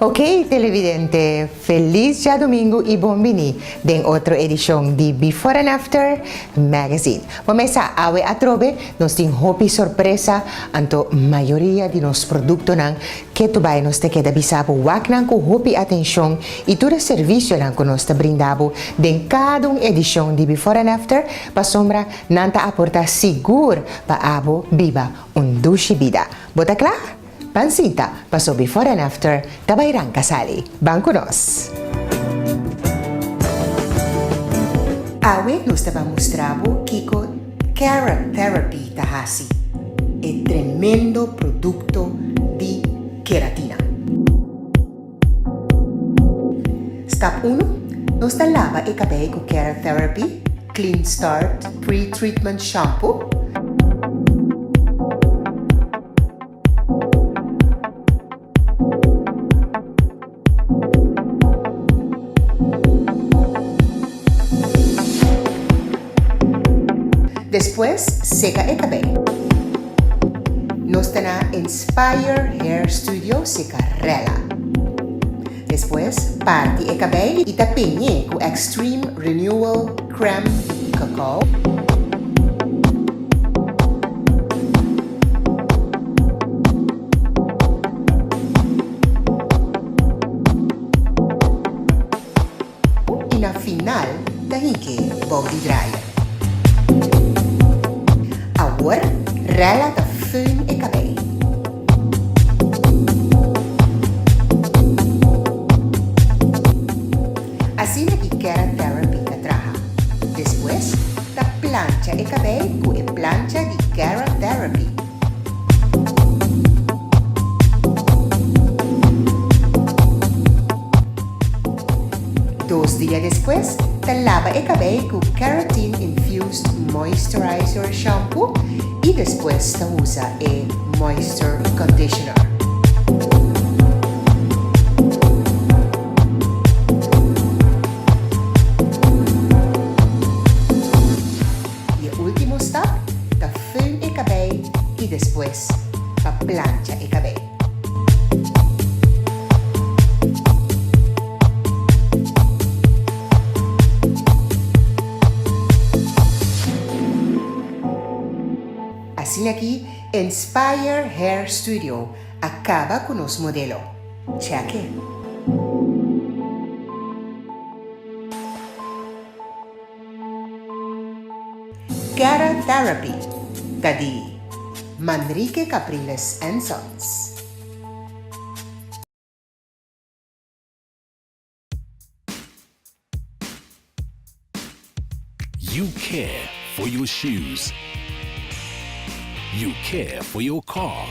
Ok televidente, felis djadumingu i bon bini den otro edishon di Before and After Magazine. Bo mesa awe atrobe nos tin hopi sorpresa, anto mayoria di nos produktonan ketu bai nos ta keda bisa bo wak nan ku hopi atenshon i tur e servisionan ku nos ta brinda bo den kada un edishon di Before and After pasobra nan ta aporta sigur pa abo biba un dushi bida. Bo ta kla? Ban sinta, paso Before and After ta bai ranka sali. Ban ku nos! Awe nos ta ban mustra bo kiko Kera Therapy ta hasi, e tremendo produkto di keratina. Stap unu, Nos ta laba e kabei ku Kera Therapy Clean Start Pre-Treatment Shampoo. Despues seka e kabei. Nos ta na Inspire Hair Studio seka rela. Despues parti e kabei i ta peñ'é ku Extreme Renewal Crème di cacao. I na final ta hink'é bou di dryer. Awor Rella ta föhn e kabei. Asina ki Kera Therapy ta traha. Despues ta plancha e kabei ku e plancha di Kera Therapy. Dos dia despues ta laba e kabei ku Keratin Infused Moisturizer Shampoo i despues ta usa e Moisture Conditioner. I e ultimo stap ta föhn e kabei i despues pa plancha e kabei. Asina ki Inspire Hair Studio a kaba ku nos modelo. Check e! Kera Therapy ta di Manrique Capriles and Sons. You care for your shoes. You care for your car.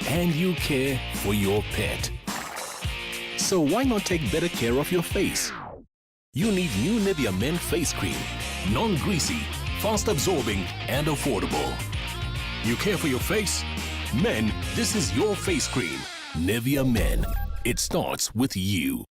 And you care for your pet. So why not take better care of your face? You need new Nivea Men Face Cream. Non-greasy, fast absorbing and affordable. You care for your face? Men, this is your face cream. Nivea Men. It starts with you.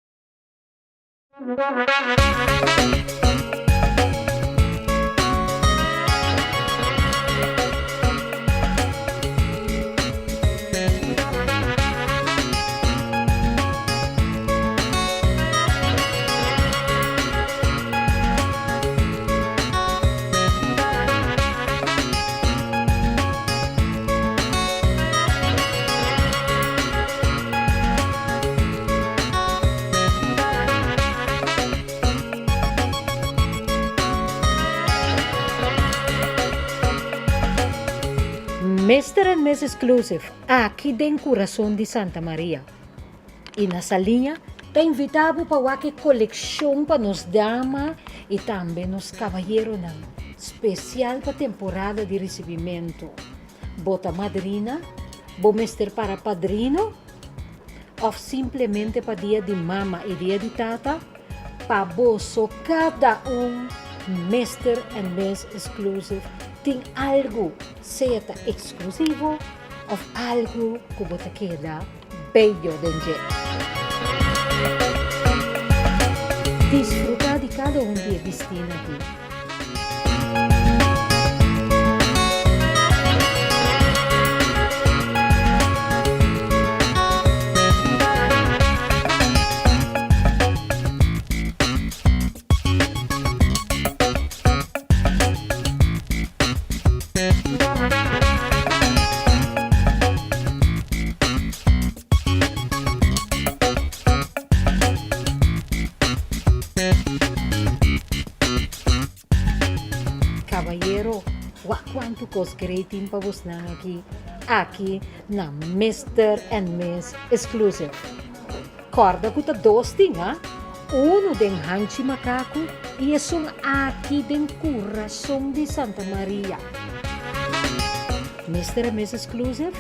Mister and Miss Exclusive aki den kurason di Santa Maria i na Saliña ta invita bo pa wak e kolekshon pa nos dama i tambe nos kabayeronan spesial pa temporada di risibimentu. Bo ta madrina? Bo mester para padrino? Òf simplemente pa dia di mama i dia di tata? Pa boso kada un Mister and Miss Exclusive tin algu, sea ta eksklusivo òf algu ku bo ta keda bello den dje. Disfrutá di kada un di e bistínan aki. Wak kuantu kos great tin pa bosnan aki, aki na Mister and Miss Exclusive. Kòrda ku ta dos tin, ha? Unu den Hanchi Makaku i esun aki den kurason di Santa Maria. Mister and Miss Exclusive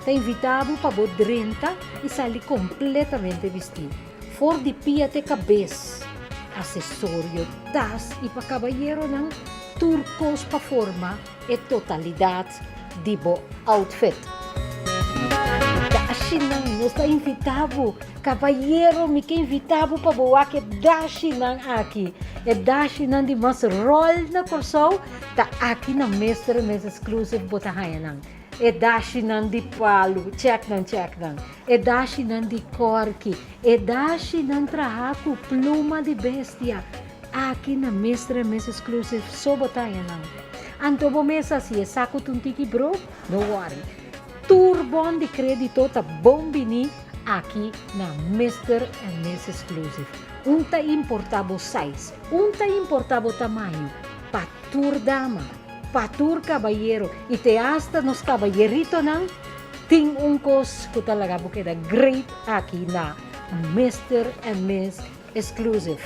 ta invitá bo pa bo drenta i sali kompletamente bistí, for di pia te kabes, asesorio, tas i pa kabayeronan Tur kos pa forma e totalidat di bo outfit. Dashinan, nos ta invitá bo. Kabayero, mi ke invitá bo pa bo wak e dashinan aki. E dashinan di mas ròl na Kòrsou ta aki na Mister and Miss Exclusive bo ta haña nan. E dashinan di palu, chèk nan, chèk nan. E dashinan di kòrki, e dashinan trahá ku pluma di bestia. Aki na Mister and Miss Exclusive so bo ta haña nan. Anto bo mes hasi e saku ta un tiki bro? No worry. Tur bon di kredito ta bon bini aki na Mister and Miss Exclusive. Un ta importa bo size, un ta importa bo tamaño, pa tur dama, pa tur kabayero i te hasta nos kabayeritonan tin un kos ku ta laga bo keda great aki na Mister and Miss Exclusive.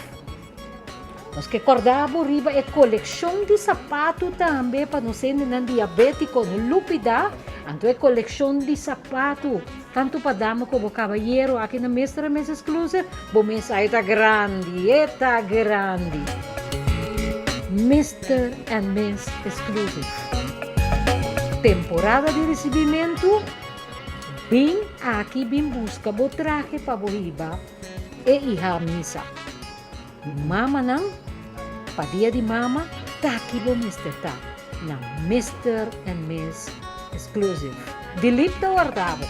Nos ke kòrda bo riba e kolekshon di sapatu tambe pa nos hendenan diabétiko no lupidá. Anto e kolekshon di sapatu, tantu pa dama komo kabayero aki na Mister and Miss Exclusive, bo mes a e ta grandi, e ta grandi. Mister and Miss Exclusive. Temporada di risibimentu, bin aki bin buska bo trahe pa bo hiba. E iha misa. Mamanan, pa dia di mama, taki bo mester ta na Mister and Miss Exclusive. Dilip ta warda bo.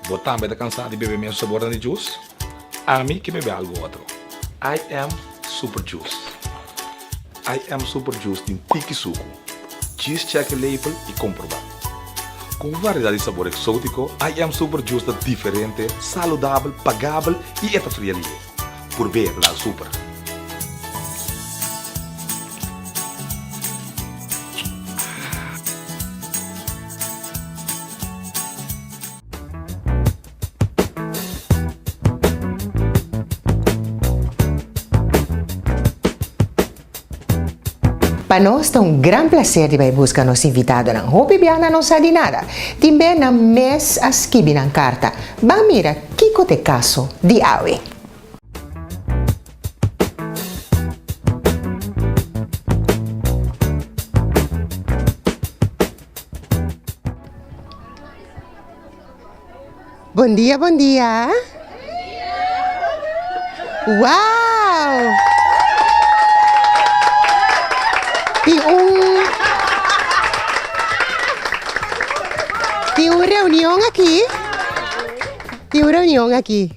Bo tambe ta kansa di bebe mesun sabornan di juice? Ami ke bebe algu otro. I am Super Juice. I am Super Juice tin tiki suku. Djis check e label i komproba. Ku un variedat di sabor eksotiko, I am Super Juice ta diferente, saludabel, pagabel i e ta fria lihe. Purb'é ta dal super. Pa nos ta un gran placer di bai busca nos invitadonan. Hopi bia nan no sa di nada. Tin be nan mes a skibi nan carta. Ban mira kico t'e caso di awe. Bon dia, bon dia. Wow! Tin un Tin un reunion aki. Tin un reunion aki.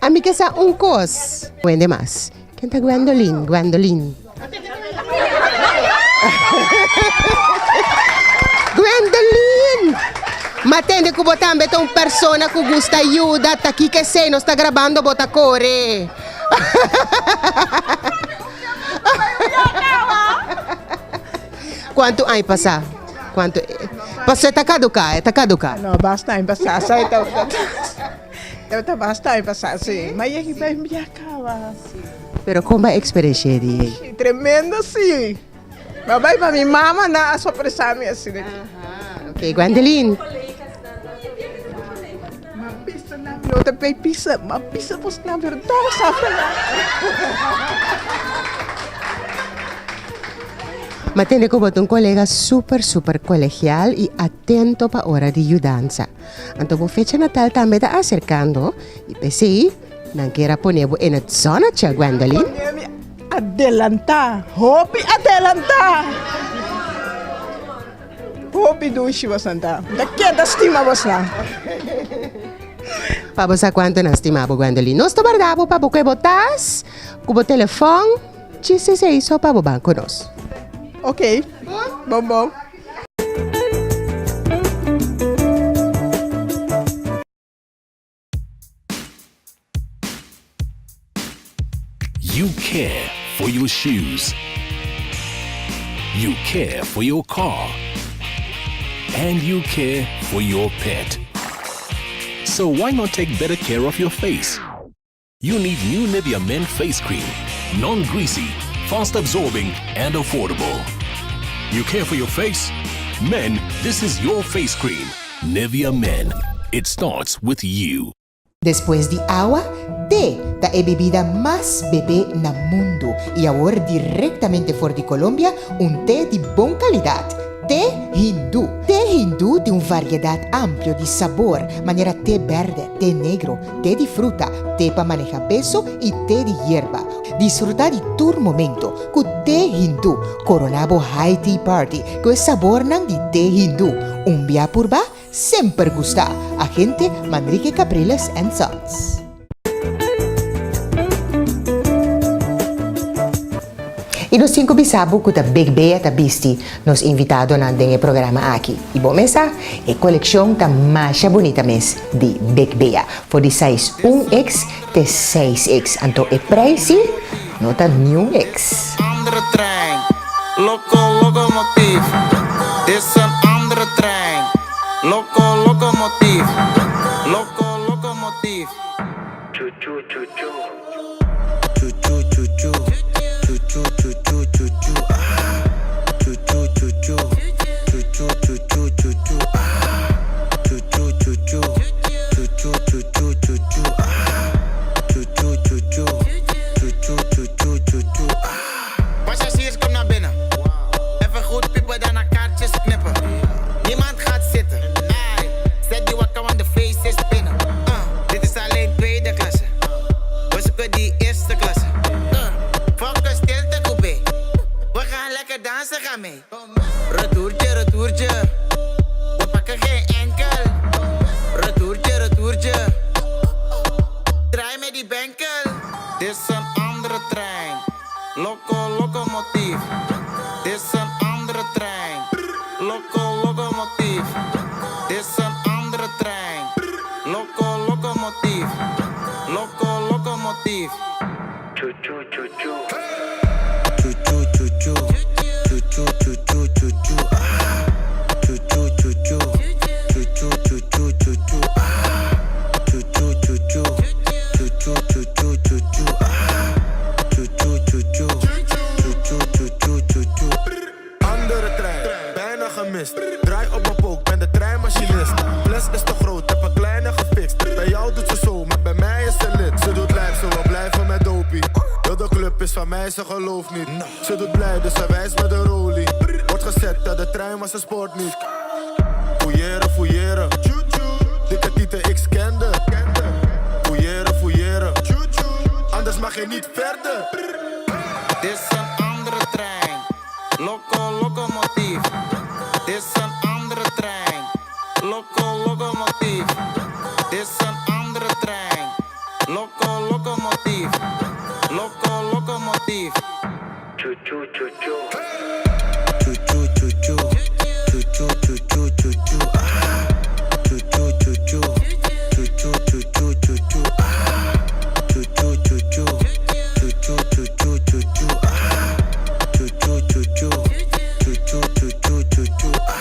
Ami ke sa un kos. Wende mas. Ken ta Gwendolyn? Gwendolyn. Gwendolyn! Ma tende ku bo tambe ta un persona ku gusta yuda, ta kiko esei? Nos ta grabando bo ta kore. Kuantu aña pasá? Kuantu? Pasobra e ta kaduká, e ta kaduká. No, basta aña pasá, sa e tabata. Tabata basta aña pasá, sí. Ma yegi bai bia kaba. Pero kon bo a eksperensh'é di ei? Tremendo si. Mi a bai pa mi mama nan a sorpresa mi asina aki. Ok, Gwendeline. Mi a bisa nan mi no ta bay pisa, mi a bisa bos nan pero tog sa fala. Mi a tende ku bo ta un kolega super super kolegial i atento pa ora di yudansa. Anto bo fecha natal tambe ta aserkando i p'esei nan kier a pone bo in het zonnetje, Gwendeline. Pone mi adelantá, hopi adelantá. Hopi dushi bosnan ta. Mi ta keda stima bosnan. Pa bo sa kuantu nan stima bo, Gwendoline. Nos ta warda bo pa bo kue bo tas ku bo telefòn. Djis esei so pa bo ban ku nos. Ok. Bon bon. You care for your shoes. You care for your car. And you care for your pet. So why not take better care of your face? You need new Nivea Men Face Cream. Non-greasy, fast absorbing and affordable. You care for your face? Men, this is your face cream. Nivea Men. It starts with you. Despues di awa, te ta e bebida mas bebé na mundu i awor direktamente for di Colombia un te di bon kalidat, te hindú. Te hindú tin un variedat amplio di sabor, manera te bèrdè, te negro, te di fruta, te pa maneha peso i te di yerba. Disfrutá di tur momento ku te hindú. Koroná bo high tea party ku e sabornan di te hindú. Un bia purba, Semper gusta! Agente Manrique Capriles and Sons. I nos tin ku bisa bo ku ta Big Bea ta bisti nos invitadonan den e programa aki. I bo mes sa, e kolekshon ta masha bunita mes di Big Bea. For di size un X te seis X. Anto e prijs si no ta niun X. Andere trein, loco locomotief. Dit is een andere trein, loco locomotief. Loco locomotief. Chu chu chu chu. Chu chu chu chu. Chu chu chu chu chu chu ah. Chu chu chu chu. Chu chu chu chu chu chu ah. Chu chu chu chu. Chu chu chu chu chu chu ah. Chu chu chu chu. Chu chu chu chu chu chu ah. Passagiers kom naar binnen. Even goed piepen, daarna kaartjes knippen. Niemand gaat zitten. Ai, zet die wakker, want de feest is binnen. Dit is alleen tweede klasse. We zoeken die eerste klasse. Fuck een stilte coupé. We gaan lekker dansen, ga mee. Retourtje, retourtje. We pakken geen enkel. Retourtje, retourtje. Draai met die benkel. Dit is een andere trein. Loco, locomotief. Dit is een andere trein. Loco, locomotief. Dit is een andere trein. Loco, locomotief. Loco, locomotief. Chu chu chu chu. Chu chu chu chu. Chu chu chu chu chu chu ah. Chu chu chu chu. Chu chu chu chu chu chu ah. Chu chu chu chu. Chu chu chu chu chu chu ah. Chu chu chu chu. Chu chu chu chu chu chu. Andere trein, bijna gemist. Draai op mijn pook, ben de treinmachinist. Fles is te groot, heb een kleine gefixt. Bij jou doet ze zo, maar bij mij is ze lid. Ze doet lijf, ze wil blijven met dopie. Heel de club is van mij, ze gelooft niet. Ze doet blij, dus ze wijst met de rolie. Wordt gezet dat de trein, maar ze spoort niet. Fouilleren, fouilleren. Dikke tieten, ik scande. Fouilleren, fouilleren. Anders mag je niet verder. Dit is een andere trein. Loco, locomotief. Dit is een andere trein. Loco, locomotief. Dit is een andere trein. Loco, locomotief. Loco, locomotief. Chu chu chu chu. Chu chu chu chu. Chu chu chu chu chu chu ah. Chu chu chu chu. Chu chu chu chu chu chu ah. Chu chu chu chu. Chu chu chu chu chu chu ah. Chu chu chu chu. Chu chu chu chu chu chu ah.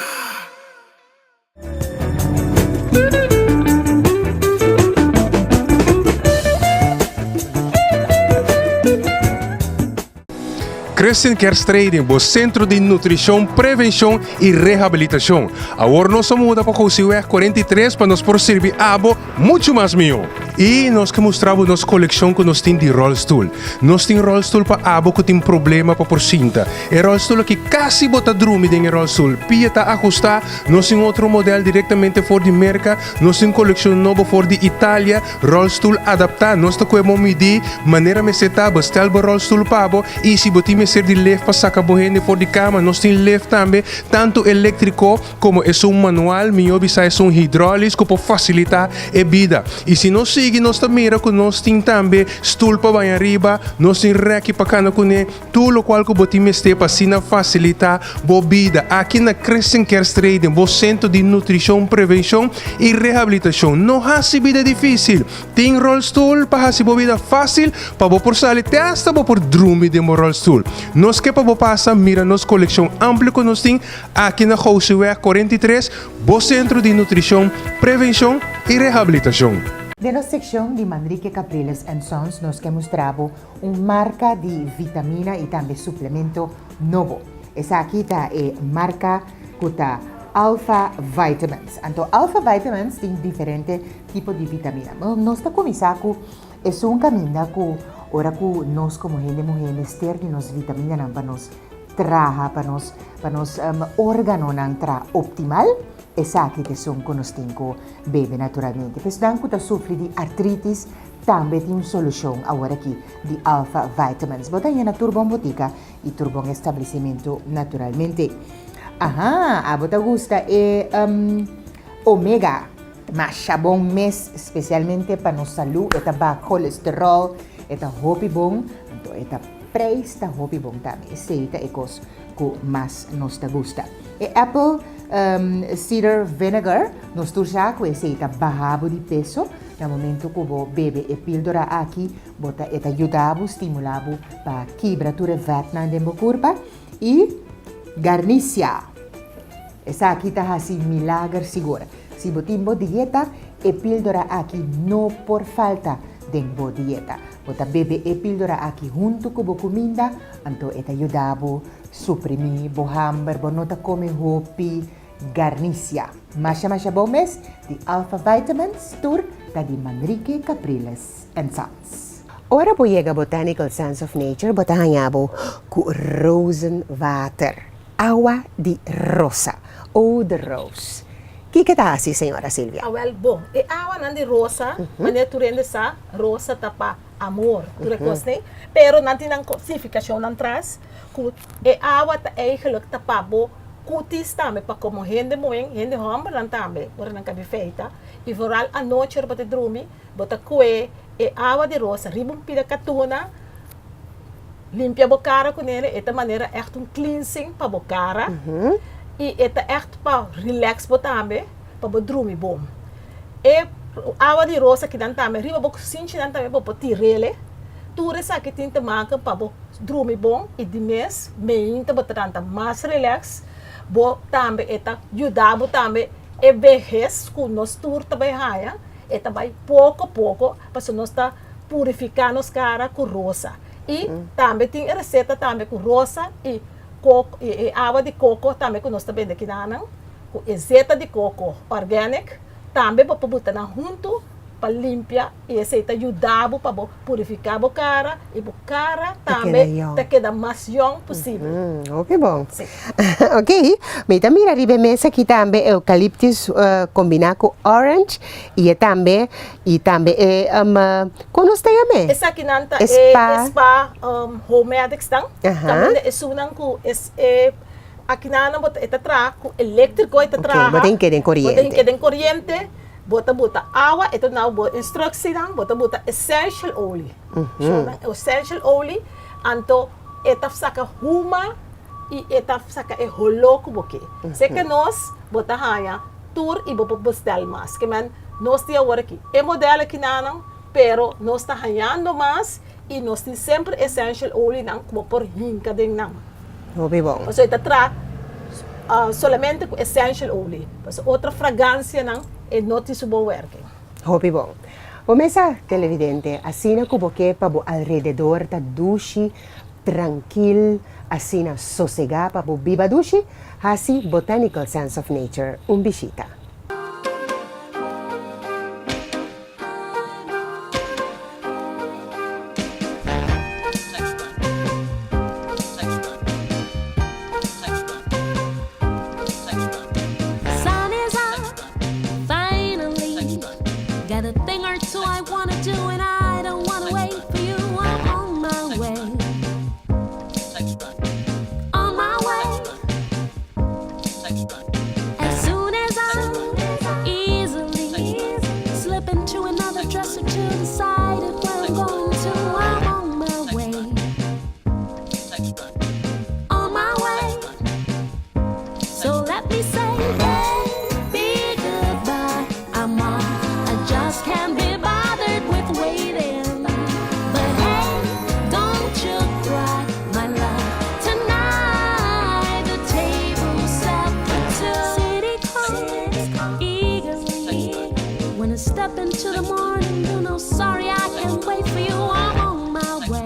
Christian Cares Trading, bo sentro di nutrishon, prevenshon i rehabilitashon. Awor nos a muda pa Gosiweg 43 pa nos por sirbi abo muchu mas mihó. I nos ke mustra bo nos kolekshon ku nos tin di ròlstul. Nos tin ròlstul pa abo ku tin problema pa por sinta. E ròlstul aki kasi bo ta drumi den e ròlstul. Pia ta ahustá. Nos tin otro modèl direktamente for di Merka. Nos tin kolekshon nobo for di Italia. Ròlstul adaptá. Nos ta koe bo midí manera mester ta. Bestèl bo ròlstul pa bo. I si bo tin mester di lef pa saka bo hende for di kama, nos tin lef tambe, tantu eléktriko komo esun manual, mihó bisa esun hidrólis ku por fasilitá e bida. I si nos sigui nos ta mira ku nos tin tambe stul pa baña riba, nos tin rèki pa kana kuné. Tur lokual ku bo tin mester pa asina fasilitá bo bida aki na Christian Care Strading, bo sentro di nutrishon, prevenshon i rehabilitashon. No hasi bida difísil. Tin ròlstul pa hasi bo bida fásil pa bo por sali te asta bo por drumi den bo ròlstul. Nos ke pa bo pasa mira nos kolekshon amplio ku nos tin aki na Goudseweg 43, bo sentro di nutrishon, prevenshon i rehabilitashon. Den nos sekshon di Manrique Capriles and Sons nos ke mustra bo Un marka di vitamina i tambe suplemento nobo. Esaki ta e marka ku ta Alpha Vitamins. Anto Alpha Vitamins tin diferente tipo di vitamina. Nos ta kuminsá ku esun kaminda ku ora ku nos komo hende muhé mester di nos vitaminanan pa nos traha, pa nos pa nos órganonan traha optimal, esaki ta esun ku nos tin ku bebe naturalmente. Pa esnan ku ta sufri di artritis, Tambe tin un solushon aworaki di Alpha Vitamins. Bo ta haña na tur bon botika i tur bon establesimentu naturalmente. Aha, abo ta gusta e omega. Masha bon mes, spesialmente pa nos salú. E ta baha kolesterol, e ta hopi bon, anto e ta prijs ta hopi bon tambe. Esei ta e kos ku mas nos ta gusta. E apple cider vinegar, nos tur sa ku esei ta baha bo di peso. Na momento ku bo bebe e píldora aki, bo ta e ta yuda bo, stimulá bo pa kibra tur e vètnan den bo kurpa. I garnisia! Esaki ta hasi milager sigur. Si bo tin bo dieta, e píldora aki no por falta den bo dieta. Bo ta bebe e píldora aki huntu ku bo kuminda, anto e ta yuda bo suprimí bo hamber, bo no ta kome hopi. Garnisia. Masha masha bon mes di Alpha Vitamins tur ta di Manrique Capriles and Sons. Ora bo yega Botanical Sense of Nature bo ta haña bo ku rozenwater, awa di rosa, eau de rose. Kiko ta hasi señora Silvia? Awel bon, e awanan di rosa, manera tur hende sa, rosa ta pa amor, tur e kosnan, pero nan tin nan signifikashonnan tras, ku e awa ta eigenlijk ta pa bo Cutis tambe pa como hende muhen, hende hombernan tambe ora nan cabi feita y vooral anochi ora bo ta drumi bo ta cue e awa di rosa riba un pida catuna limpia bo cara cu nele e ta manera echt un cleansing pa bo cara y e ta echt pa relax bo tambe pa bo drumi bon. E awa di rosa kinan tambe riba bo sinchinan tambe bo por tirele tur esaki tin te maken pa bo drumi bon y di mes meinta bo ta lanta mas relax, bo tambe e ta yuda bo tambe e behes ku nos tur ta bai haña e ta bai poko poko pasobra nos ta purifiká nos kara ku rosa y tambe tin e reseta tambe ku rosa y koko y awa di koko tambe ku nos ta bende kinanan ku e zeta di koko organic tambe bo por buta nan huntu pa limpia i esei ta yuda bo pa bo purifiká bo kara i bo kara tambe ta keda mas yòn posibel. Hopi bon. Si. Ok, mi ta mira riba e mesa aki tambe eukaliptus kombiná ku orange i e tambe i tambe e kon nos ta yam'é? Esakinan ta e spa homemedics nan, kaminda esunnan ku e akinanan bo ta e ta traha ku eléktriko e ta traha. Bo tin keda den koriente. Bo tin keda den koriente. Bo ta buta awa, e ta duna bo instructienan, bo ta buta essential olie. Shownan essential olie, anto e ta saca huma y e ta saca e holo cu bo ke. Seke nos, bo ta haña tur y bo por bestel mas. Ke men, nos tin awor aki e model akinanan, pero nos ta hañando mas y nos tin semper essential olienan cu bo por hinca den nan. Hopi bon. Pasobra e ta traha solamente cu essential olie. Pasobra otro fragancianan e no tin su bon werking. Hopi bon. Bo mesa, televidente, asina cu bo ke pa bo alrededor ta dushi. Trankil, asina sosegá pa bo biba dushi, hasi Botanical Sense of Nature un bishita. Sun is up, finally. Got a thing or two I wanna do, and I don't wanna wait for you. I'm on my way. On my way. As soon as I easily slip into another dress or two, decided where I'm going to, I'm on my way. On my way. So let me say, baby, goodbye. I'm off. I just can't be bothered with waiting. But hey, don't you cry, my love. Tonight the table's set for two. City calls eagerly. When I step into the morning, you know, sorry I can't wait for you. I'm on my way.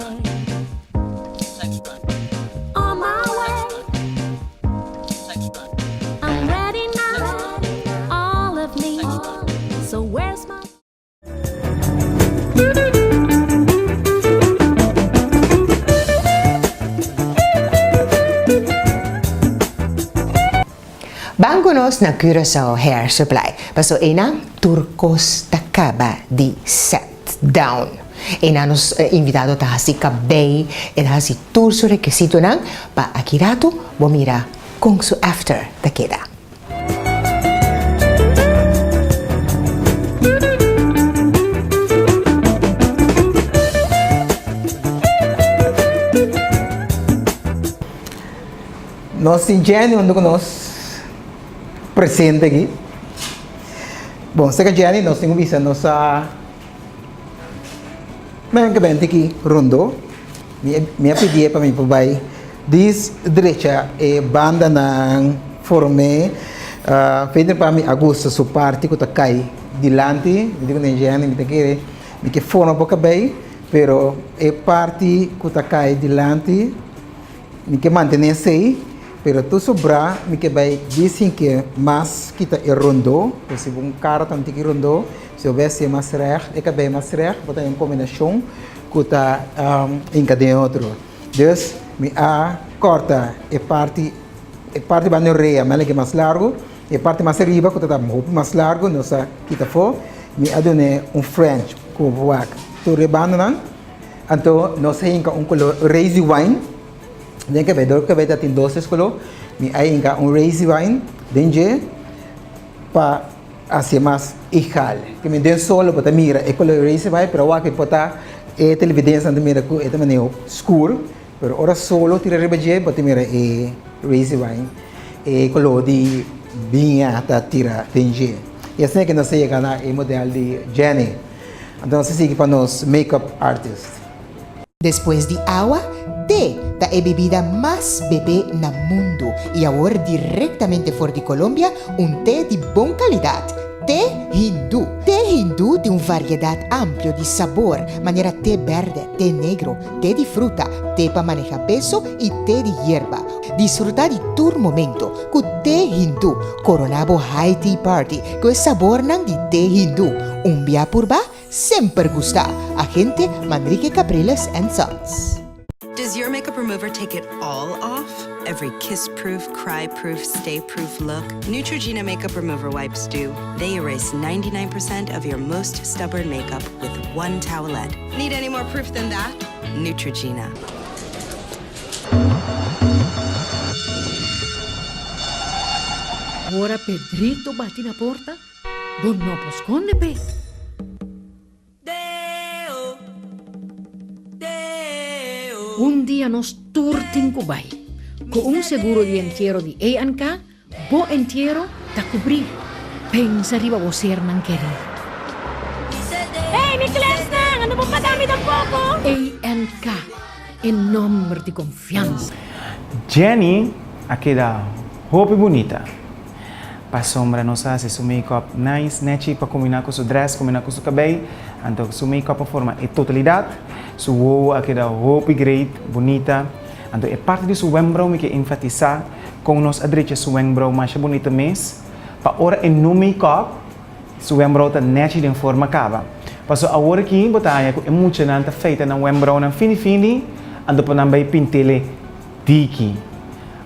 On my way. I'm ready now, all of me. So where's my Ban ku nos na Curaçao Hair Supply, paso einan tur kos ta kaba di set down. Einan nos invitado ta hasi kabei, e ta hasi tur su rekisitonan pa aki ratu bo mira kon su after ta keda. Nos tin Jenny hunto ku nos presente aki. Bon, seka Jenny nos tin ku bisa nos a men ke benti aki rondó. Mi mi a pidié pa mi por bai dis drecha e bandanan form'é. Feder pa mi a gusta su parti ku ta kai dilanti. Mi di ku ne Jenny mi ta kere mi ke forma bo kabei pero e parti ku ta kai dilanti. Mi ke mantené esei, pero tur sobrá mi ke bai dicen ke mas kita e rondó, pues si bo un kara ta un tiki rondó, si bo bai hasié mas règt, e kabei mas règt, bo ta haña un kombinashon ku ta hinka den otro. Dus mi a kòrta e parti e parti banda orea mi a lag'é mas largu, e parti mas ariba ku ta ta hopi mas largu nos a kita afó, mi a dun'é un french ku bo por wak tur e bandanan. Anto nos a hinka un kolor razy wine den kabei. Dor ku kabei ta tin dos tres kolor, mi a hinka un razy wine den dje pa hasié mas igal. Ke mi den solo bo ta mira e kolor razy wine, pero awor aki por ta e televidentenan ta mira ku e ta manera skur, pero ora solo tira riba dje bo ta mira e razy wine, e kolor di biña ta tira den dje. I asina ke nos a yega na e model di Jenny. Anto nos a sigui pa nos make-up artist. Despues di awa, te ta e bebida mas bebé na mundu i awor direktamente for di Colombia un te di bon kalidat, te hindú. Te hindú tin un variedat amplio di sabor, manera te bèrdè, te negro, te di fruta, te pa maneha peso i te di yerba. Disfrutá di tur momento ku te hindú. Koroná bo high tea party ku e sabornan di te hindú. Un bia purba, semper gusta! Agente Manrique Capriles and Sons. Does your makeup remover take it all off? Every kiss-proof, cry-proof, stay-proof look? Neutrogena makeup remover wipes do. They erase 99% of your most stubborn makeup with one towelette. Need any more proof than that? Neutrogena. Ora Pedrito bati na porta, bo no por skonde p'e. Un dia nos tur tin ku bai. Ku un seguro di entiero di A&K, bo entiero ta kubrí. Pensa riba bo sernan kerí. Hey, mi klèsnan, ando bo paga mi tampoko? A&K, e nòmber di konfiansa. Jenny a keda hopi bunita. Pasobra nos a hasi su make-up nice, nechi pa combina cu su dress, combina cu su cabey. Anto su make-up a forma e totalidad. Su wowo a keda hopi great, bunita. Anto e parti di su wembrouw mi ke enfatisa kon nos a drecha su wembrouw masha bunita mes, pa ora e no make-up, su wembrouw ta nechi den forma kaba. Paso awor aki bo ta haña ku e muchanan ta feita nan wembrouwnan fini fini, anto pa nan bai pint'ele diki.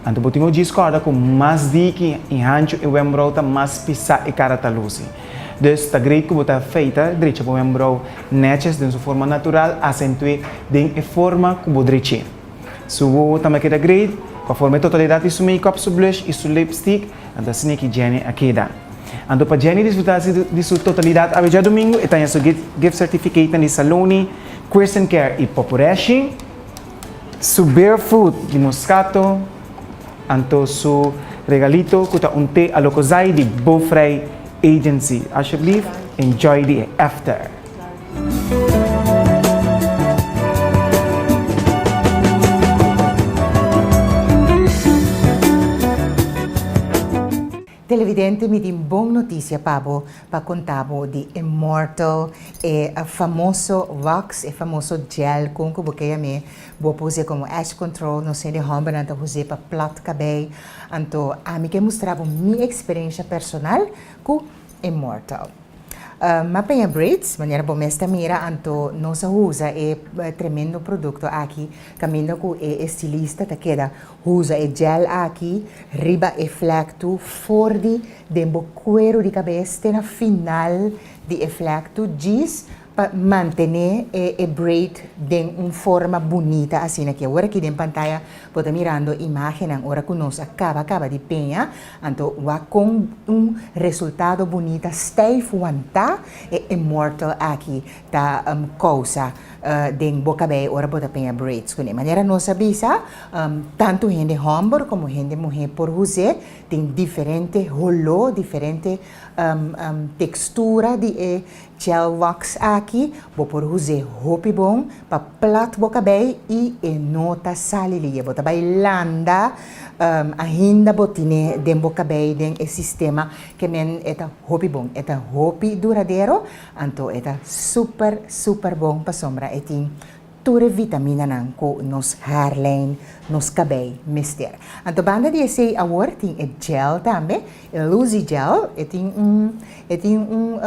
Anto bo tin ku djis kòrda ku mas diki i hanchu e wembrouw ta, mas pisá e kara ta lusi. Dus ta great ku bo ta feita drecha bo wembrouw nètjes den su forma natural, asentu'é den e forma ku bo drech'é. Su wowo tambe a keda great, ku a forma e totalidat di su make-up, su blush i su lipstick, anto asina ki Jenny a keda. Anto pa Jenny disfrutá di su totalidat awe djadumingu, e ta haña su gift certificatenan di Saloni, Queers and Care i Popureshi. Su barefoot di Moscato, anto su regalito cu ta un te Alokozai di Bofrey Agency. Alsjeblieft, enjoy di e after. Televidente mi tin bon noticia pa bo pa conta bo di Immortal e famoso wax e famoso gel con cu bo ke yam'e bo por uze como edge control nos hende hombernan ta uze pa plat cabey anto ami ke mustra bo mi experiencia personal cu Immortal. M'a peña braids, manera bo mes ta mira, anto nos a usa e tremendo producto aki caminda cu e estilista ta keda usa e gel aki riba e vlektu for di den bo cuero di cabes te na final di e vlektu djis pa mantene e braid den un forma bunita asina aki. Awor aki den pantaya bo ta mirando imagennan ora cu nos a caba caba di peña Anto wak kon un resultado bunita stijf wantá e immortal aki ta kousa den bo kabei ora bo ta peña braids kuné. Manera nos a bisa, tantu hende hòmber komo hende muhé por us'é, tin diferente holó, diferente tekstura di e gel wax aki, bo por us'é hopi bon pa plat bo kabei i e no ta sali liye. Bo ta bai landa ainda bo tine den bo kabei den e sistema ke men e ta hopi bon. E ta hopi duradero, anto e ta super super bon pasobra e tin tur e vitaminanan ku nos haarlijn, nos kabei mester. Anto banda di esei awor tin e gel tambe, e Luzy gel, e tin un e tin un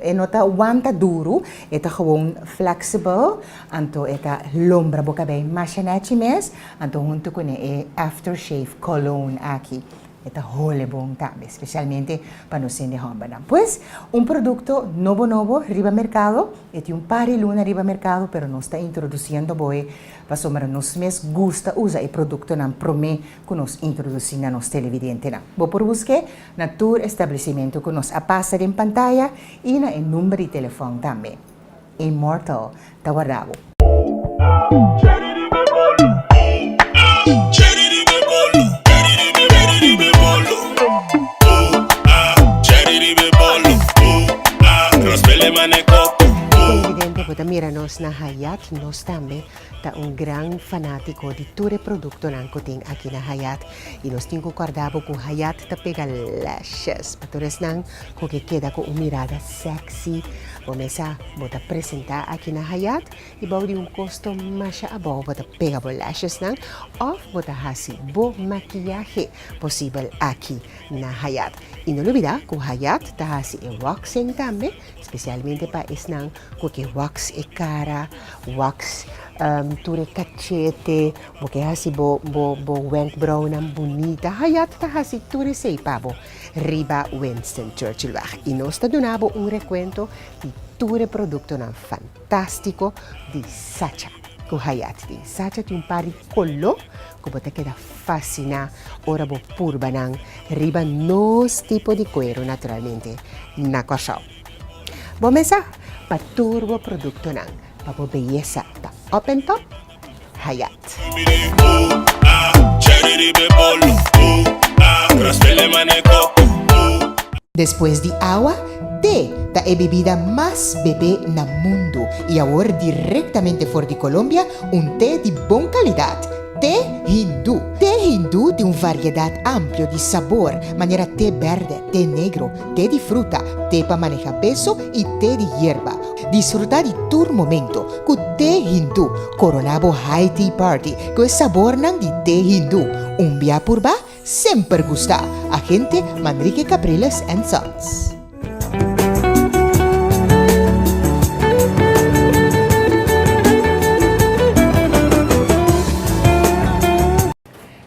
e no ta wanta duru, e ta gewoon flexible, anto e ta lombra bo kabei masha nechi mes, anto hunto kuné e aftershave cologne aki. E ta hole bon tambe, specialmente pa nos hende hombernan. Pues, un producto nobo nobo riba mercado, e tin un par di luna riba mercado, pero nos ta introduciendo bo e pasobra nos mes gusta usa e productonan prome cu nos introduci na nos televidentenan. Bo por busque na tur establecimento cu nos a pasa den pantaya y na e number di telefon tambe. Immortal ta warda bo. Televidente bo ta mira nos na Hayat nos tambe ta un gran fanatico di tur e productonan cu tin aki na Hayat y nos tin cu corda bo cu Hayat ta pega lashes pa tur esnan cu ke keda cu un mirada sexy bo mesa bo ta presenta aki na Hayat y bou di un costo masha abou bo ta pega bo lashesnan of bo ta haci bo makiyahe posibel aki na Hayat. Y no lubida cu Hayat ta haci e waxing tambe, specialmente pa esnan cu ke wax e cara, wax tur e cachete, bo ke haci bo bo bo wenkbrauwnan bunita, Hayat ta haci tur esey pa bo riba Winston Churchillweg. Y nos ta duna bo un recuento di tur e productonan fantastico di Sacha cu Hayat tin. Sacha tin un par di color cu bo ta keda fasciná ora bo purba nan riba nos tipo di cuero naturalmente na Kòrsou. Bo mesa pa tur bo productonan pa bo beyesa ta up en top, Hayat. Despues di awa, te ta e bebida mas bebé na mundu i awor direktamente for di Colombia un te di bon kalidat, te hindú. Te hindú tin un. variedad amplio di sabor manera te berde, te negro, te di fruta, te pa maneha peso y te di yerba. Disfruta di tur momento cu te Hindu. Corona bo high tea party cu e sabornan di te Hindu. Un bia purba, semper gusta. Agente Manrique Capriles and Sons.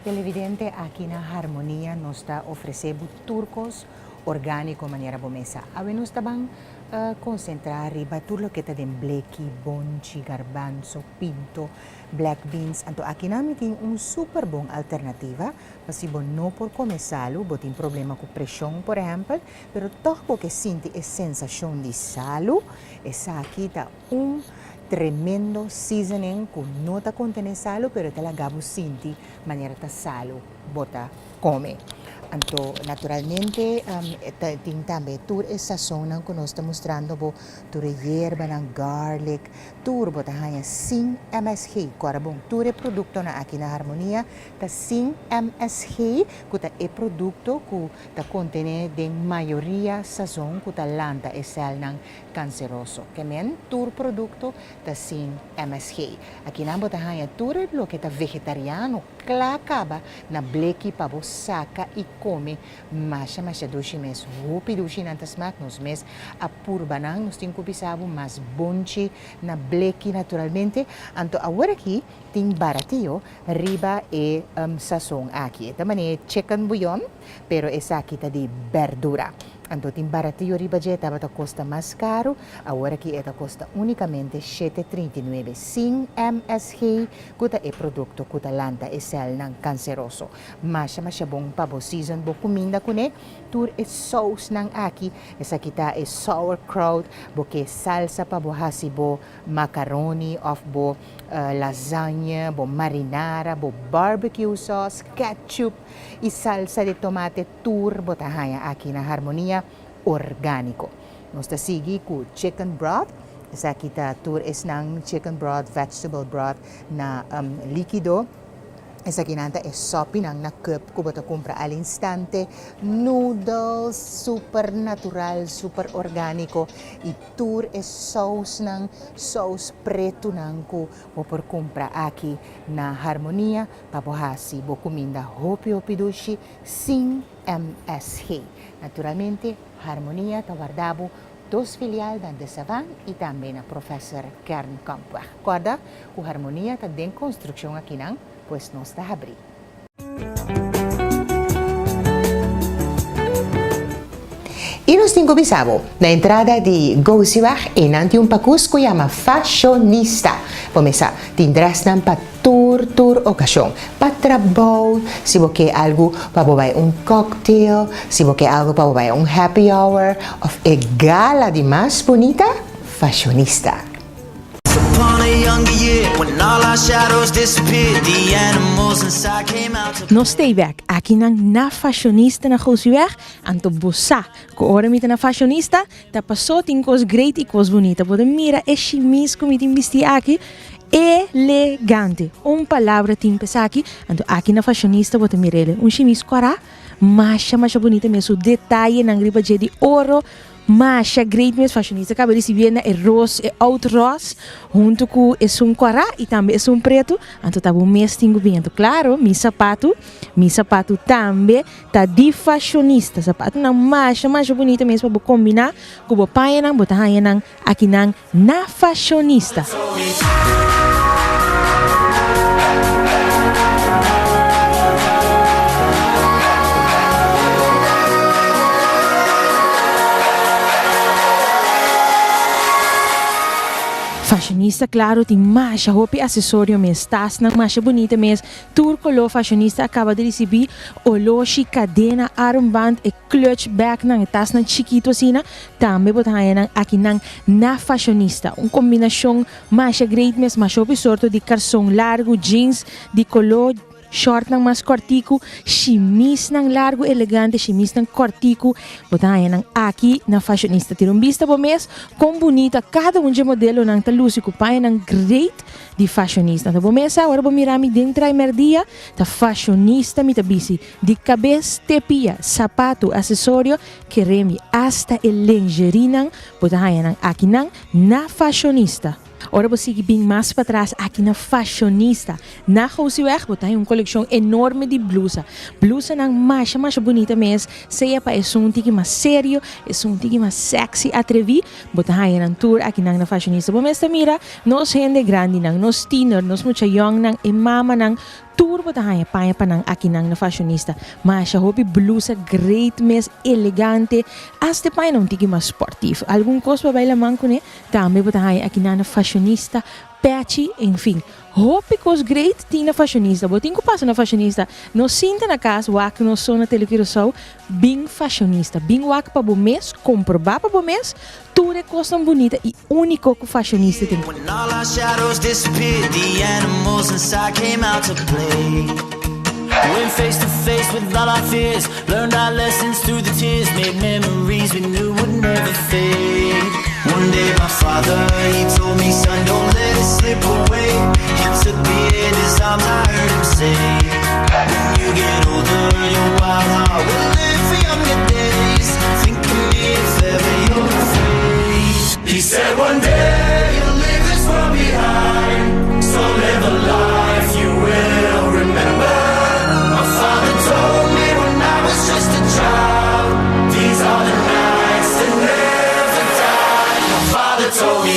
Televidente aki na Harmonia nos ta ofrece bo tur cos organico manera bo mesa. Awe nos ta ban concentra riba tur loke ta den bleki, bonchi, garbanzo, pinto, black beans. Anto aki nan mi tin un super bon alternativa pa si bo no por come salu, bo tin problema cu presion por ehempel, pero tog bo ke sinti e sensacion di salu, esaki ta un tremendo seasoning cu no ta contene salu pero e ta laga bo sinti manera ta salu bo ta come. Anto naturalmente ta tin tambe tur e sazonnan cu nos ta mustrando bo, tur e yerbanan, garlic, tur bo ta haña sin MSG. Cu ora bon tur e productonan aki na Harmonia ta sin MSG cu ta e producto cu ta contene den mayoria sazon cu ta lanta e celnan canceroso. Ke men tur producto ta sin MSG. Akinan bo ta haña tur e loke ta vegetariano cla caba na bleki pa bo saca y come masha masha dushi mes. Hopi dushi nan ta smaak, nos mes a purba nan, nos tin cu bisa bo mas bonchi na bleki naturalmente. Anto awor aki tin baratio riba e sazon aki. E ta manera chicken bouillon, pero esaki ta di berdura. Anto tin baratio riba dje, tabata kosta mas karu, awor aki e ta kosta únikamente 7.39 sin MSG, ku ta e produkto ku ta lanta e sèlnan kanseroso. Masha masha bon pa bo season bo kuminda kuné. Tur e sousnan aki, esaki ta e sauerkraut, bo ke salsa pa bo hasi bo macaroni òf bo lasagne, bo marinara, bo barbecue sauce, ketchup i salsa di tomate tur bo ta haña aki na Harmonia Orgániko. Nos ta sigui ku chicken broth, esaki ta tur esnan chicken broth, vegetable broth na líkido. Esakinan ta e sòpinan na cup ku bo ta kumpra al instante, noodles super natural, super orgániko i tur e sousnan, sous pretunan ku bo por kumpra aki na Harmonia pa bo hasi bo kuminda hopi hopi dushi sin MSG. Naturalmente Harmonia ta warda bo dos filial na De Savan i tambe na Professor Kernkampweg. Kòrda ku Harmonia ta den konstrukshon akinan, pues nos ta habrí. I nos tin ku bisa bo, na entrada di Gosiweg einan tin un pakus ku yama Fashionista. Bo mesa tin drèsnan pa tur tur okashon, pa trabou, si bo ke algu pa bo bai un cocktail, si bo ke algu pa bo bai un happy hour òf e gala di mas bunita, Fashionista. Nos stay bek akinan na Fashionista na Gosiweg, anto bo sa ku ora mi ta na Fashionista ta paso tin kos great i kos bunita. Bo ta mira e shimis ku mi tin bisti aki, elegante. Un palabra tin pa esaki, anto aki na Fashionista bo ta mir'el. Un shimis kòrá, masha masha bunita mes, su detayenan riba dje di oro. Masha great mes fashionista kaba risibié na e ros e oud ros huntu ku esun kòrá i tambe esun pretu anto ta bo mes tin ku bin anto klaro mi sapatu mi sapatu tambe ta di fashionista sapatunan masha masha bunita mes pa bo kombiná ku bo pañanan bo ta haña nan akinan na fashionista. Fashionista claro tin masha hopi accesorio mes, tasnan masha bunita mes, tur color fashionista a caba di ricibi, oloshi, cadena, armband, e clutch bagnan, e tasnan chikito asina, Tambe bo ta haña nan akinan na fashionista. Un kombinashon masha great mes, masha hopi sorto di karson largu, jeans di koló. Shortnan mas kòrtiku, shimisnan largu elegante, shimisnan kòrtiku, bo ta haña nan aki na Fashionista. Tira un bista bo mes kon bunita kada un dje modelonan ta lusi ku pañanan great di Fashionista. Anto bo mes sa ora bo mira mi den trai mèrdia ta Fashionista mi ta bisti, di kabes te pia, sapatu, asesorio, kere mi, asta e lingerienan bo ta haña nan akinan na Fashionista. Ora bo sigui bin mas patras aki na Fashionista, na Gosiweg, bo ta haña un kolekshon enorme di blusa. Blusanan masha masha bunita mes, sea pa esun tiki mas serio, esun tiki mas sexy, atreví, bo ta haña nan tur akinan na Fashionista. Bo mes ta mira nos hende grandinan, nos tiener, nos mucha yòngnan, e mamanan, Tur bo ta haña paña pa nan akinan na fashionista. Masha hopi blusa great mes, elegante, hasta e pañanan un tiki mas sportief. Algun kos pa bai laman kuné tambe bo ta haña akinan na fashionista, pechi, en fin. Hopi kos great tin na fashionista. Bo tin ku pasa na fashionista. No sinta na kas wak nos so na Tele Curaçao. Bin fashionista. Bin wak pa bo mes, komprobá pa bo mes Tur e kosnan bunita i úniko ku fashionista tin. When all our shadows disappeared, the animals inside came out to play. Went face to face with all our fears, learned our lessons through the tears, made memories we knew would never fade. One day my father, he told me, son, don't let it slip away. He took me in his arms, I heard him say, when you get older, your wild heart will live for younger days. Think of me if ever you're afraid. He said one day you'll leave this world behind, so live a life you will remember. My father told me when I was just a child, these are the nights that never die. My father told me.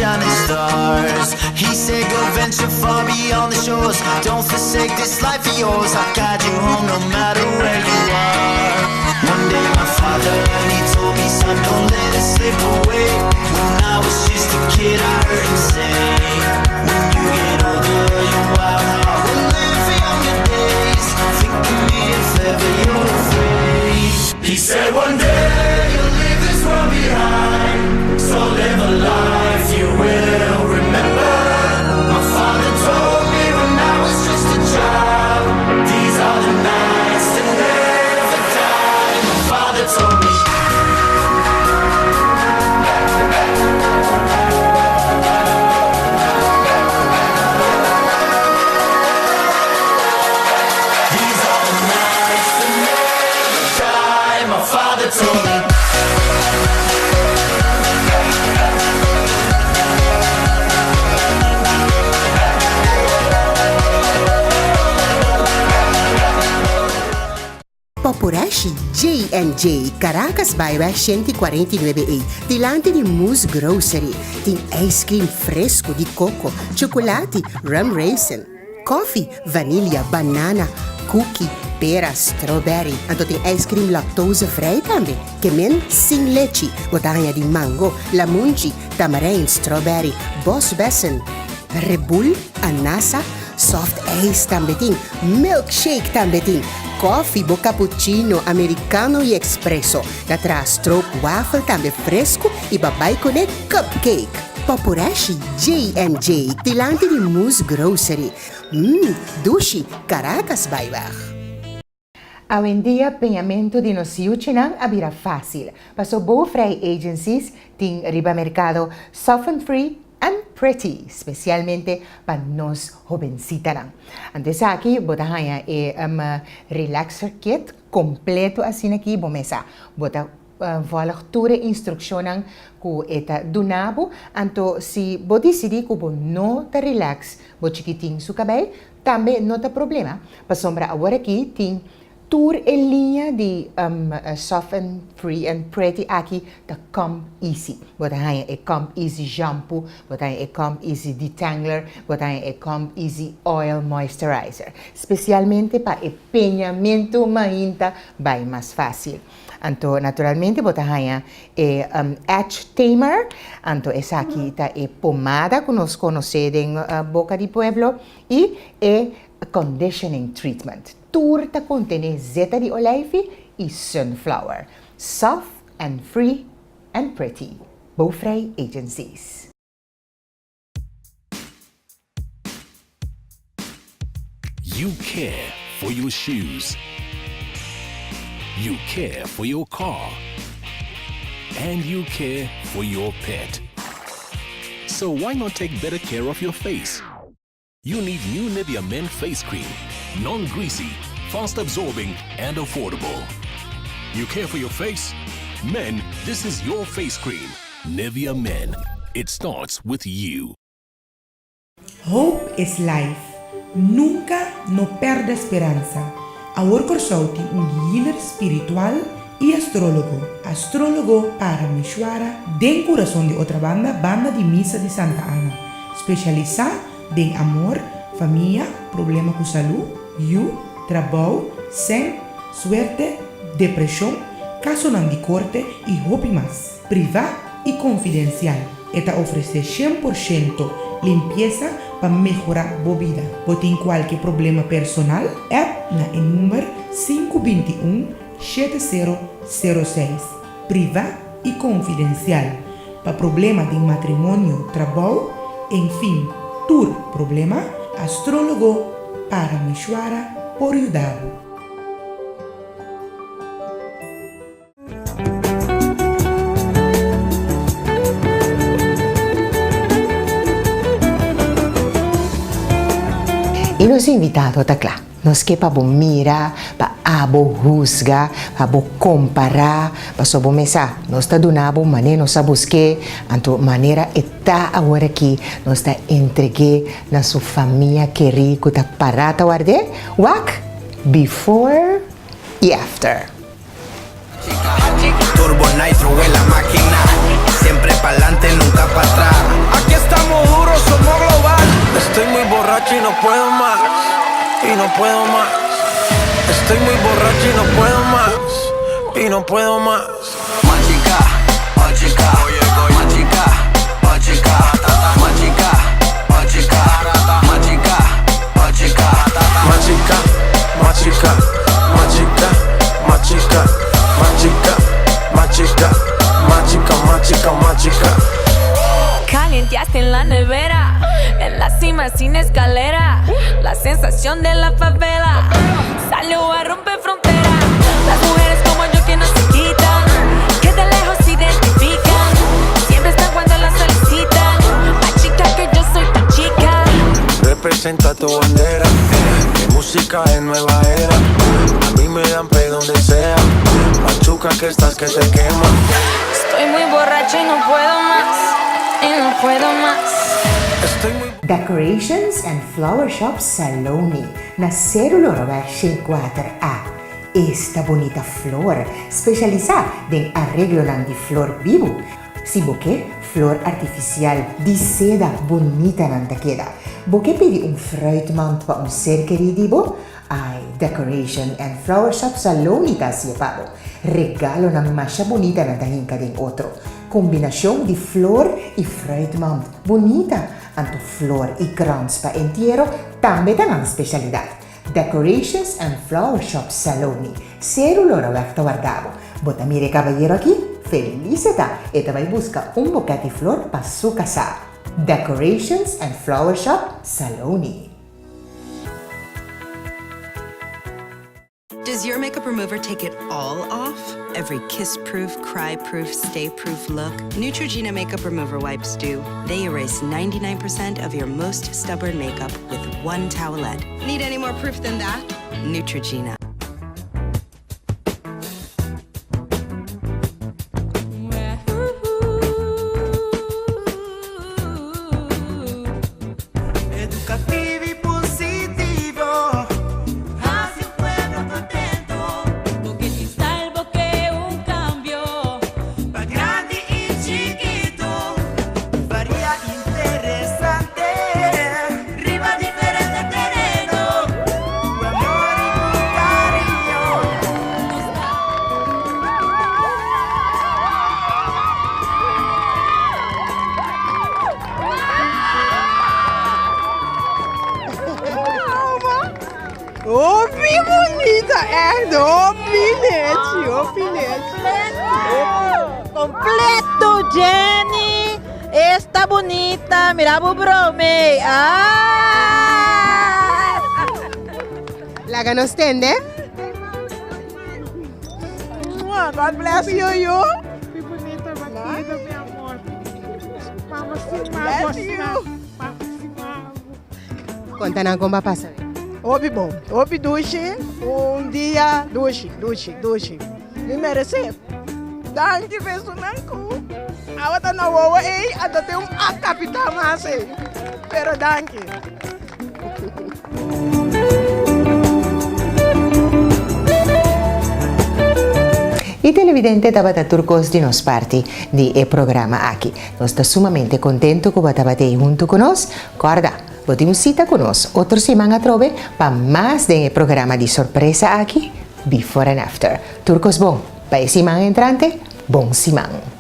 Shining stars. He said, Go venture far beyond the shores. Don't forsake this life of yours. I'll guide you home no matter where you are. One day, my father, he told me, Son, don't let it slip away. When I was just a kid, I heard him say, When you get older, your wild heart will live for younger days. Think of me if ever you're afraid. He said, One day you'll leave this world behind. So live a life you will remember. My father told me when I was just a child. These are the nights that never die. My father told me. These are the nights that never die. My father told me. Popurashi J&J, Caracas Byweg 149 A, dilanti di Moose Grocery. Tin ice cream fresco di coco, chocolati, rum raisin, koffie, vanilla, banana, cookie, pera, strawberry. Anto tin ice cream lactose vrij tambe, ke men sin lechi. Bo ta haña di mango, lamunchi, tamarijn, strawberry, bosbessen, rebul, anasa, soft ijs tambe tin, milkshake tambe tin, koffie, bo cappuccino, americano y expresso. Ta traha stroopwafel tambe fresco y bo a bai cune cupcake. Popurashi J&J dilanti di Moose Grocery. Mmm, dushi, Caracas Byweg. Awendia peñamentu di nos yuchinan a bira fásil, paso Bouwvrij Agencies tin riba merkado Soften Free and Pretty spesialmente pa nos hobensitanan. Anto esaki bo ta haña e relaxer kit kompleto asina aki bo mesa. Bo ta volg tur e instrukshonnan ku e ta duna bo, anto si bo disidí ku bo no ta relax bo chikitin su kabei, Tambe no ta problema, pasobra awor aki tin Tur e liña di Soft and Free and Pretty aki ta Comb Easy. Bo ta haña e Comb Easy Shampoo, bo ta haña e Comb Easy Detangler, bo ta haña e Comb Easy Oil Moisturizer. Spesialmente pa e peñamentu mainta bai mas fásil. Anto naturalmente bo ta haña e Edge Tamer, anto esaki ta e pomada ku nos konosé den boka di pueblo, i e Conditioning Treatment. Tur ta kontené zeta di oleifi i sunflower. Soft and free and pretty. Bouwvrij Agencies. You care for your shoes. You care for your car. And you care for your pet. So why not take better care of your face? You need new Nivea Men Face Cream. Non-greasy, fast absorbing and affordable. You care for your face? Men, this is your face cream. Nivea Men. It starts with you. Hope is life. Nunka no pèrdè speransa. Awor Kòrsou tin un healer spiritual i astrólogo. Astrólogo Parameshwara den kurason di Otrabanda banda di misa di Santa Ana. Spesialisá den amor, famia, problema ku salú, yu, trabou, sèn, suerte, depreshon, kasonan di korte i hopi mas. Privá i konfidensial. E ta ofresé 100% limpiesa pa mehorá bo bida. Bo tin kualke problema personal? App na e number 521 7006. Privá i konfidensial. Pa problema den matrimonio, trabou, enfin tur problema, astrólogo Parameshwara por yuda bo. I nos invitado ta kla. Nos ke pa bo mira, pa abo husga, pa bo kompará, pasobra bo mes sa, nos ta duna bo manera nos a busk'é, anto manera e ta awor aki, nos ta entreg'é na su famia kerí ku ta pará ta ward'é. Wak before i after. Turbo nitro en la máquina, siempre pa'lante, nunca pa atrás. Aquí estamos duros, somos global. Estoy muy borracho y no puedo más, y no puedo más. Estoy muy borracho y no puedo más, y no puedo más. Machica, machica, machica, machica, machica, machica, machica, machica, machica, machica, machica, machica, machica, machica, machica, machica, machica. Calienteaste en la nevera, en la cima sin escalera, la sensación de la favela salió a romper frontera. Las mujeres como yo que no se quitan, que de lejos se identifican, siempre están cuando las solicitan. Más chica que yo soy tu chica. Representa tu bandera, mi música es nueva era. A mí me dan play donde sea. Machuca que estás que te quema. Estoy muy borracha y no puedo más, y no puedo más. Decorations and Flower Shop Saloni na Seru Loroweg 104 A. Esta bunita flor, spesialisá den areglonan di flor bibu. Si bo ke flor artifisial di seda bunita nan ta keda. Bo ke pidi un fruitmand pa un ser kerí di bo? Ai, Decoration and Flower Shop Saloni ta hacié pa bo. Regalonan masha bunita nan ta hinca den otro. Combinacion di flor y fruitmand bunita, anto flor y krans pa entiero tambe ta nan specialidad. Decorations and Flower Shop Saloni, Seru Loraweg ta warda bo. Bo ta mira e cabayero aki? Feliz e ta! E ta bay busca un boket di flor pa su casa. Decorations and Flower Shop Saloni. Does your makeup remover take it all off? Every kiss-proof, cry-proof, stay-proof look? Neutrogena makeup remover wipes do. They erase 99% of your most stubborn makeup with one towelette. Need any more proof than that? Neutrogena. Educativo y positivo. Hacia un pueblo contento. Bunita, echt hopi nechi, hopi nechi. Completo, Jenny! Esta bunita, mira bo brome. Ah! Laga nos tende. God bless you, you. Bunita, batida, mi amor. Mama, Bless you. Konta nan kon bo a pasa. Hopi bon, hopi dushi, un dia dushi, dushi, dushi. Mi meresé. Danki personan ku awa ta na wowo ei, anto tin un a kapitá mas ei. Pero danki. E televidente tabata tur kos di nos parti di e programa aki. Nos ta sumamente kontentu ku bo tabata ei huntu ku nos. Kòrda, bo tin un sita ku nos otro siman atrobe pa mas den e programa di sorpresa aki, Before and After. Tur kos bon pa e siman entrante, bon siman!